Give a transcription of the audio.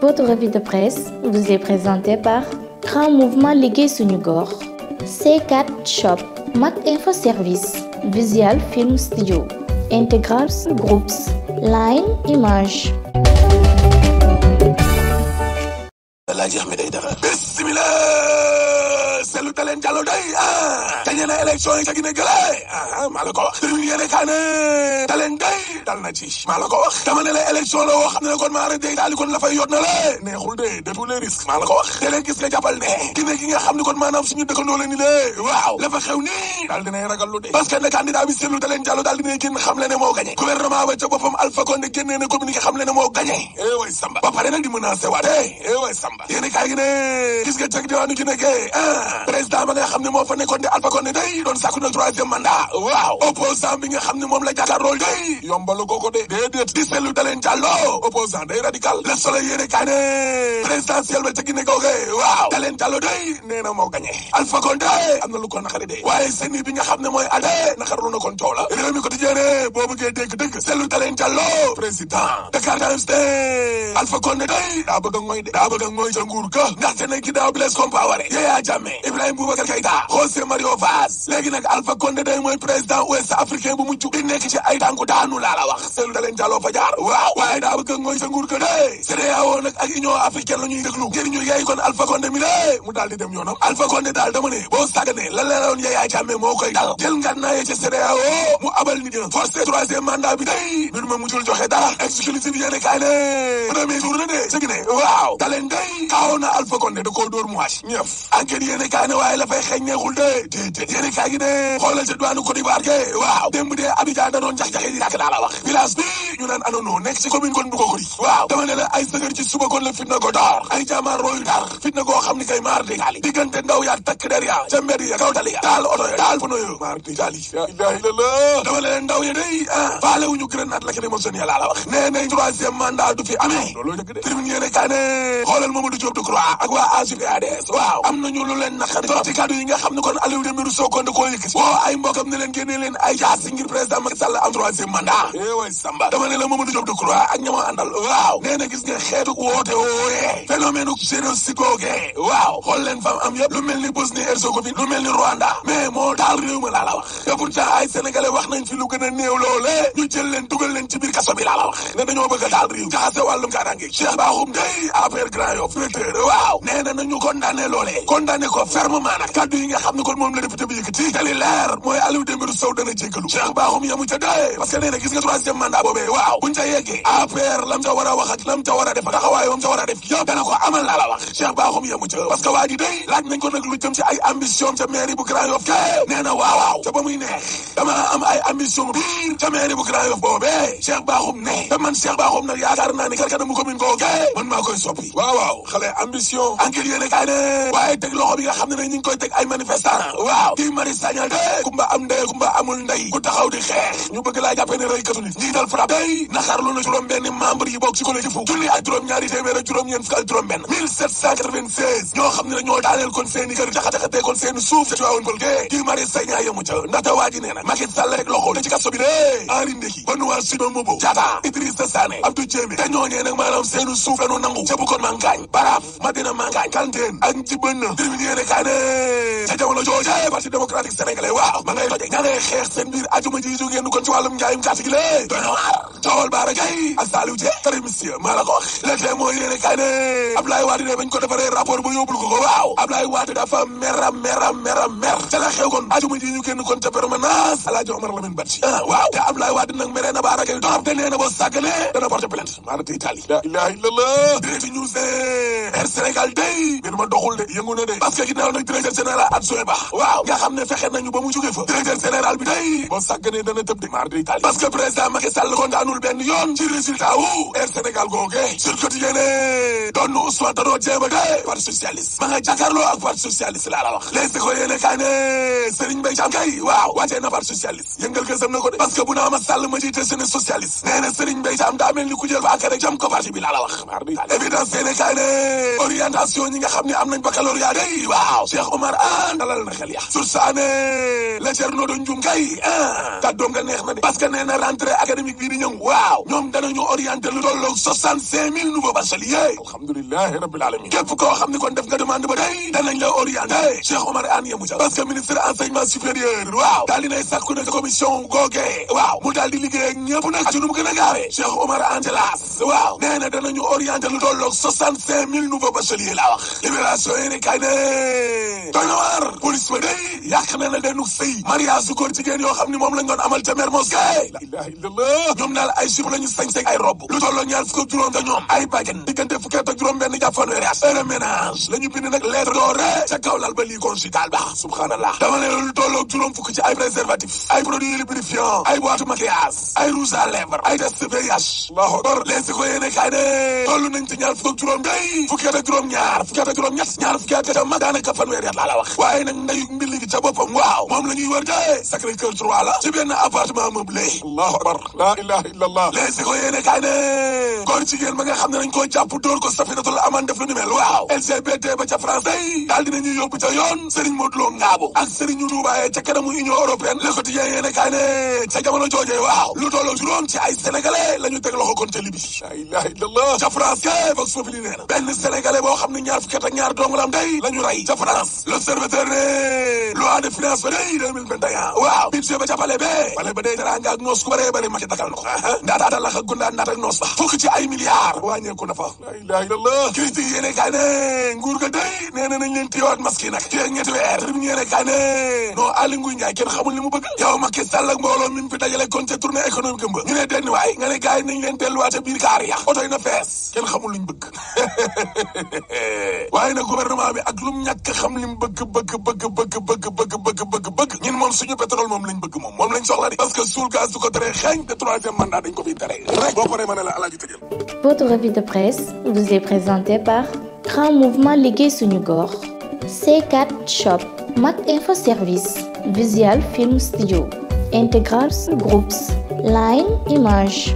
Votre revue de presse vous est présentée par Grand Mouvement Liggéey Suñu Gox, C4 Shop, Mac Info Service, Visual Film Studio, Integral Groups, Line Image. la jeex mi day dara bismillah selu Talen Diallo day gañe na élection yi ca Guinée gële maa la ko wax termine yéene kaa ne Talen day dal na ci maa la ko wax dama ne la élection la woo xam ne kon maara day daal di kon la fay yot na la neexul de tous les risques maa la ko wax te leen gis nga jàppal ne Guinée gi nga xam ne kon maanaam suñu dëkkandoo la ni lée waaw la fa xew nii daal dinay ragal lu de parce que ne candidat bi selu Talen Diallo daal dinay génn xam le ne moo gañe gouvernement ba ca boppam Alpha Condé génnee na communiqué xam le ne moo gañe way Samba ba pare nag di menacé waat way Samba yéene kaay gi ne gis nga cag diwaanu ci nekkee président ba nga xam ne moo fa nekkoon di Alpha Condé day doon sàkku nag troisième mandat waaw opposant bi nga xam ne moom la jàkkaarlool day yombalu ko de déedéet di selu Talen Diallo opposant day radical Le Soleil yéene kaay ne présidentiel ba ca Guinée googe waaw Talen Diallo day nee na moo gagné Alpha Condé am na lu ko naqari de waaye seni bi nga xam ne mooy ade naqarlu na kon coow la réew mi quotidien ne boo bëggee dégg selu Talen Diallo président Dakar Times de Alpha Condé day daa bëgg a mooy ca nguur ga ndaxte ne ginnaaw Blaise Compaoré Yaya Jammeh Ibrahima Boubacar Keïta José Mario Vaz léegi nag Alpha Condé day mooy président ouest africain bu mujj di nekk ci ay tànku daanu laa la wax selu Talen Diallo fa jaar waaw waaye daa bëgg a mooy ca nguur ga de CEDEAO nag ak Union africaine la ñuy déglu ngir ñu yaay kon Alpha Condé mi lé mu daal di dem yoonam Alpha Condé daal dama ne boo sàgganee la leeroon Yaya Jammeh moo koy dal jël ngànnaay ci CEDEAO mu abal nit ña forcé troisième mandat bi day mbir ma mujjul joxe dara exclusif yéene kaay ne premier jour na de ci ne waaw Talen day kaaw na Alpha Condé da koo dóor mu wàcc ñëf enquête yéene kaay ne waaye la fay xeeñ neexul de déedéet yéene kaay gi ne xoolal ca douane Côte d'Ivoire ge waaw démb de Abidjan da doon jax-jaxe di yàgg daa la wax village bi ñu naan anono nekk ci commune kon bu ko xuri waaw dama ne la ay sëgër ci suba kon la fitna ko door ay jaamaar rooyu dar fitna koo xam ni kay maar di gaali diggante ndaw yaa takk der ya ca mbedd ya kaw tali ya taal oto ya taal pono yo maar di gaali la ilaha illallah dama ne leen ndaw ya day faale wuñu grenade lacrymogène laa la wax nee nañ troisième mandat du fi amee loolu dëgg de termine yéene kaa ne xoolal Mamadou Diop Decroix ak waa AJ/PADS waaw am nañu lu leen naqari trop ci kàddu yi nga xam ne kon Aliou Dembourou Sow kon da koo yëkkati woo ay mbokam ne leen génnee leen ay jaasi ngir président Macky Sall am troisième mandat way Samba dama ne la Mamadou Diop Decroix ak ñama àndal waaw nee na gis nga xeetu woote wooyee phénomène u génocide googe waaw xool leen fam am yëpp lu mel ni Bosnie-Herzégovine lu mel ni Rwanda mais moo taal réew ma laa la wax te pourtant ay sénégalais wax nañ fi lu gën a néew loole ñu jël leen dugal leen ci biir kaso bi laa la wax ne dañoo bëgg a taal réew jaxase wàllum kaaraange Cheikh Bakhoum day affaire Grand Yoff directeur waaw nee na nañu condamné loolee condamné ko fermement nag kaddu yi nga xam ne kon moom la député bi yëkkati te li leer mooy Aliou Dembourou Sow dana jéggalu Cheikh Bakhoum yamu ca dee parce que nee na gis nga troisième mandat boobee waaw buñ ca yeggee APR lam ca war a wax ak lam ca war a def taxawaay moom ca war a def yëpp dana ko amal laa la wax Cheikh Bakhoum yamu ca parce que waa ji day laaj nañ ko nag lu jëm ci ay ambition ca mairie bu Grand Yoff ke nee na waaw ca ba muy neex dama am ay ambition biir ca mairie bu Grand Yoff boobee Cheikh Bakhoum ne te man Cheikh Bakhoum nag yaakaar naa ni karkanamu commune kooke man maa koy soppi waaw xale ambition enquête yéene kaay ne waaye teg loxo bi nga xam ne ne ñu ngi koy teg ay manifestant waaw kii Mari Sagna de kumba am ndey kumba amul ndey ku taxaw di xeex ñu bëgg laa jàppee ne rey catholique njiital FRAPP day naxarlu na juróom benn membre yi bokk ci collectif junni ak juróom-ñaari téeméer ak juróom-ñeent fukk ak juróom benn 1796 ñoo xam ne ne ñoo daaneel kon seeni kër jaxajaxatee kon seeni suuf ca Tivaouane Peulh ge kii Mari Sagna yemu ca ndaxte waa ji nee na Macky Sall rek loxo te ci kaso bi de Henri Ndeki Benoît Sidon Mobo Diatta Idrissa Sané Abdou Diémé te ñooñee nag maanaam seeni suuf la ñu nangu ca bu kon Mankagne Baraf Madina Mankagne Kanteen ak Njibën terminé yéene kaay ne ca jamono jooje parti démocratique sénégalais waaw ma ngay toje ña ngay xeex seen biir ajuma ji jógeen kon ci wàllum njaayum carte gi lée doy na waar coowal Bara Gaye ak Saliou Dieng Karim Monsieur maa la ko wax léeg-léeg mooy yéene kaay ne Abdoulaye Wade ne bañ ko defaree rapport ba yóbbul ko waaw Abdoulaye Wade dafa mer ca la xew kon ajuma ji ñu génn kon ca permanence Alaaji Omar Lamine Badji waaw te Abdoulaye Wade nag meree na Bara Gaye torop te nee na boo sàgganee dana porter plainte maa la Italie la ilaha illallah Direct News Air Sénégal day mbir ma doxul de yëngu na de parce que ginnaaw nag directeur général adjoint ba waaw nga xam ne fexe nañu ba mu jóge fa directeur général bi day boo sàgganee dana tëb de maar de Italie parce que président Macky Sall kontaanul benn yoon ci résultat wu Air Sénégal googe sur quotidien doon Ousmane Tanor Dieng ba de parti socialiste ma nga jàkkaarloo ak parti socialiste laa la wax les écoles yéene kaay ne Serigne Mbaye Thiam kay waaw wàccee na parti socialiste yëngal gësam na ko de parce que bu naa ma Sall ma jiite seen socialiste nee na Serigne Mbaye Thiam daa mel ni ku jël ba rek jam ko parti bi laa la wax maar de évidence yéene kaay ne orientation ñi nga xam ne am nañ baccalauréat day waaw Cheikh Omar Anne dalal dal na xel ya sursaane la Thierno do Ndioum kay kàddoom nga neex na de parce que nee na rentrée académique bii di ñëw waaw ñoom danañu orienté lu tolloog 65 000 nouveaux bacheliers alhamdulilahi rabbil alamin képp koo xam ne kon def nga demande ba tey danañ la orienté Cheikh Omar Anne yemu ca parce que ministre enseignement supérieur waaw daal dinay sàkku na commission googee waaw mu daal di liggéey ak ñëpp nag ci nu mu gën a gaawee Cheikh Omar Anne las waaw nee na danañu orienté lu tolloog 65 000 nouveaux bacheliers laa wax libération yéene kay ne doy na waar police ba day yàq na denu sëy mariage su góor jigéen yoo xam ni moom lañ doon amal ca Mermoz Gaye la ilaha illallah ñoom daal ay jupe lañu sañ-sañ ay robb lu tolloo ñaar fukk ak juróom te ñoom ay bàjjen diggante fukki at ak juróom benn jàpp fanweeri at heure ménage la ñu bind nag lettre d'ordre ca kaw lal ba lii conjugal ba subhanallah dama ne lu tolloo juróom fukk ci ay préservatif ay produits lubrifiants ay boîte maquillage ay rouge à lèvres ay test VIH allahu akbar les si ko yéene kaay ne toll nañ ci ñaar fukk ak juróom day fukki at ak juróom ñaar fukki at ak juróom ñett ñaar fukki at ca mag daanaka fanweeri at laa la wax waaye nag ndayu mbili gi ca boppam waaw moom la ñuy wër de Sacré-Cœur 3 la ci benn appartement meublé allahu akbar la ilaha illallah les si ko yéene kaay ne góor jigéen ba nga xam ne nañ koo jàpp dóor ko safinatul aman def lu ni mel waaw LGBT ba ca France day daal dinañuy yóbbu ca yoon Serigne Modou Lo Ngabo ak Serigne Touba ca kanamu Union européenne Le Quotidien yéene kaay ne ca jamono joojee waaw lu tolloo juróom ci ay sénégalais la ñu teg loxo kon ca Libye la ilaha illallah ca France ke Vox Populi nee na benn sénégalais boo xam ne ñaar fukki at ak ñaar dong la am day la ñu rey ca France L'Observateur ne loi de finance ba day 2021 waaw budget ba ca pale ba day teranga ak noos ku bëree bëri Macky dakal na ko ndaata lax ak gundaan ndaat ak noos ba fukk ci ay milliards wàññeeku na fa la ilaha illallah critique yéene kaay ne nguur ga day nee na nañ leen téewaat masque yi nag fii ak ñetti weer tribune yéene kaay ne non Aly Ngouille Ndiaye kenn xamul li mu bëgg yow Macky Sall ak mbooloo mi mu fi dajale kon ca tournée économique ba ñu ne denn waay nga ne gars yi nañ leen delluwaat ca biir kaar ya oto yi na fees kenn xamul luñ bëgg waaye nag gouvernement bi ak lu mu ñàkk xam li mu bëgg ñun moom suñu pétrole moom lañ bëgg moom lañ soxla di parce que suul gaz du ko tere xeeñ te troisième mandat dañ ko fiy tere rek boo paree ma ne la alaaji tëjal. Votre revue de presse vous est présentée par Grand Mouvement Liggéey Suñu Gox, C4 Shop, Mac Info Service, Visual Film Studio, Integrals Groups, Line Image.